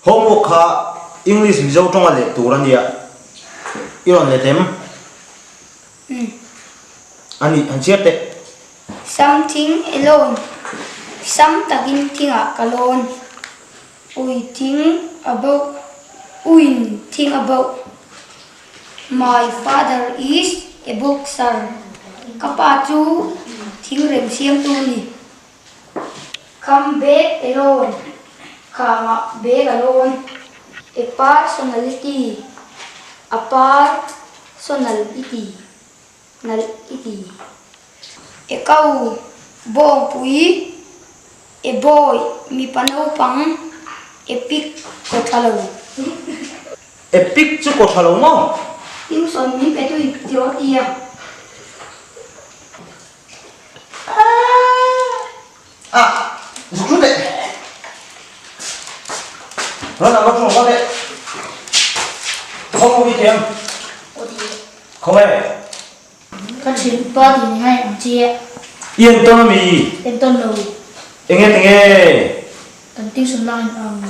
Homework kha English Mizo tawnga leh tur a nia. I rawn let em? Umm. A nih, han chhiar teh. Something alone, Sam takin thingah ka lawn. Ui thing a boh, Uin thing a boh. My father is a boxer, Ka pa chu thingrem siamtu a ni. Come back alone, Khangah bag a lawn. A personality, A par-sonal-ity, Nalh-ity. E kau, bawngpui, e bawi, mipa naupang, e pik kaw tha lo. E pik chu kaw tha lo maw? Tuition min pe tui ti rawh tia. A, zuk lut teh. Run ang lo thung teh. Khaw maw i thiam? Khaw nge? Ka thianpa tih ni ngai ang che. I entawn a mi? Entawn lo. Enge tinge? Kan tuition lak in ang.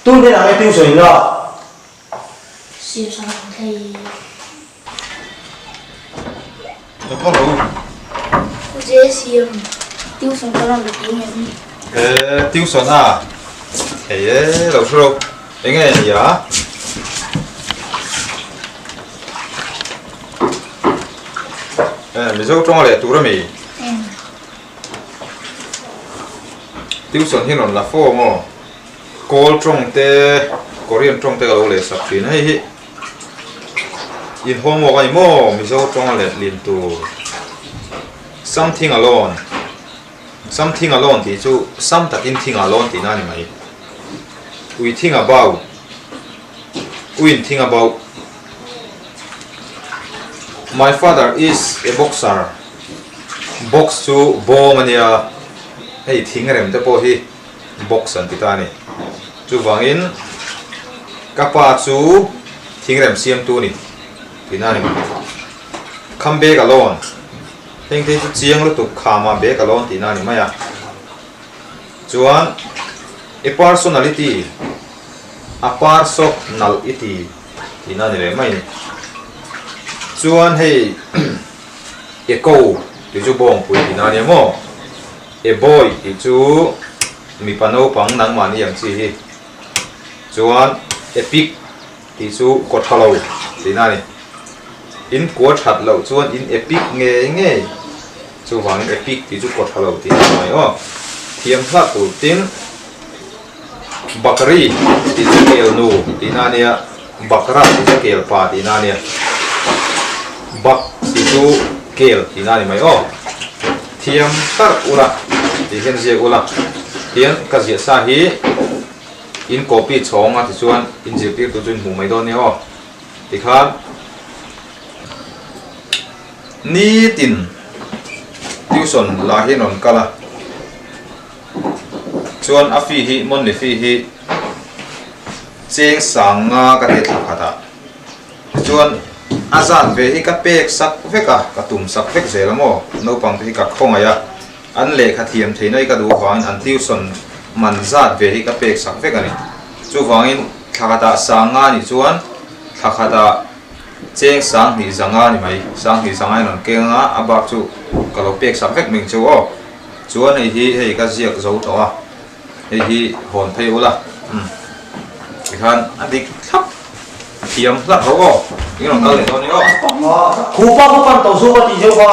Tun hnenah nge tuition in lak? Sir sang ang thei. Ka kal lo. Pu Je siam tuition ka rawn la thei ngem? E tuition a thei e lo hre lo. Enge ni a? E Mizo tawng leh tur ami? Tuition hi rawn la fo maw? Kawl tawng te Korean tawng te ka lo leh sak thin a hei hi. In homework a ni maw? Mizo tawnga letlin tur Something alone Something alone tih chu sam takin thing a lawn tihna a ni mai. Ui thing a bau Uiin thing a bau My father is a boxer Box chu bawm a nia hei thing rem te pawh hi box an ti ta a ni. Chuvangin ka pa chu thingrem siamtu a ni tihna a ni mai. Kham bag a lawn, heng te hi chu chiang lutuk khama bag a lawn tihna a ni mai a. Chuan i personality a parso nalh i ti tihna a ni leh mai a ni. Chuan hei eco tih chu bawngpui tihna a nia maw? E boy tih chu mipa naupang nangmahni ang chi hi chuan e pik tih chu kaw tha lo tihna a ni. In kua that loh chuan in e pik ngei ngei chuvangin e pik tih chu kaw tha lo tihna a ni mai aw. Thiam hlah tur tin bakri tih chu kel nu tihna a nia, bakra tih chu kel pa tihna a nia, bak tih chu kel tihna a ni mai aw. Thiam tarh ula tih hian ziak ula tian ka ziah sa hi in copy chhawng a tichuan in zirtirtu chu in hmuh mai dawn nia aw tikhan nitin tuition lah hi a rawn kal a chuan a fee hi monthly fee hi cheng sang nga ka ti thla khat ah. Tichuan, a zat ve hi ka pek sak vek a, ka tum sak vek zel a maw? Naupang te hi ka khawngaih a, an lehkha thiam theihna hi ka duh avangin an tuition man zat ve hi ka pek sak vek a ni. Chuvangin, thla khatah sang nga nih chuan thla khatah cheng sang hnih za nga ni mai, sang hnih za nga in rawn keng anga a bak chu ka lo pek sak vek mai ang chu aw. Chuan hei hi hei ka ziak zo tawh a. Hei hi hawn phei ula umm tikhan a dik thlap thiam hlak ro aw eng rawn kal leh dawn ni aw. Khupa khaw pan tawh zawk a tih deuh a.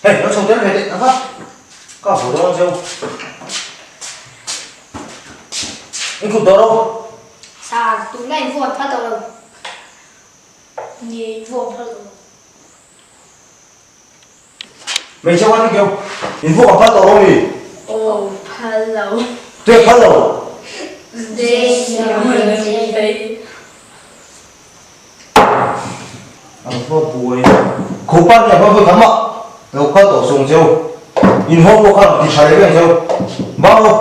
Hei lo chho tel ve teh tak a ka haw dawn cheu. In kut dawr aw. Sir, tunlai in vuan phal tawh lo. Nge in vuan phal tawh lo. Hmeichhe kha ni keu, in vuak a phal tawh lo mi? Aw phal lo. Tuia phal lo? Ang pawh buai. Khupa nia pawh vawi khat mah lo phal tawh sung cheu. In homework kha rawn ti tha leh veng cheu. Bang u.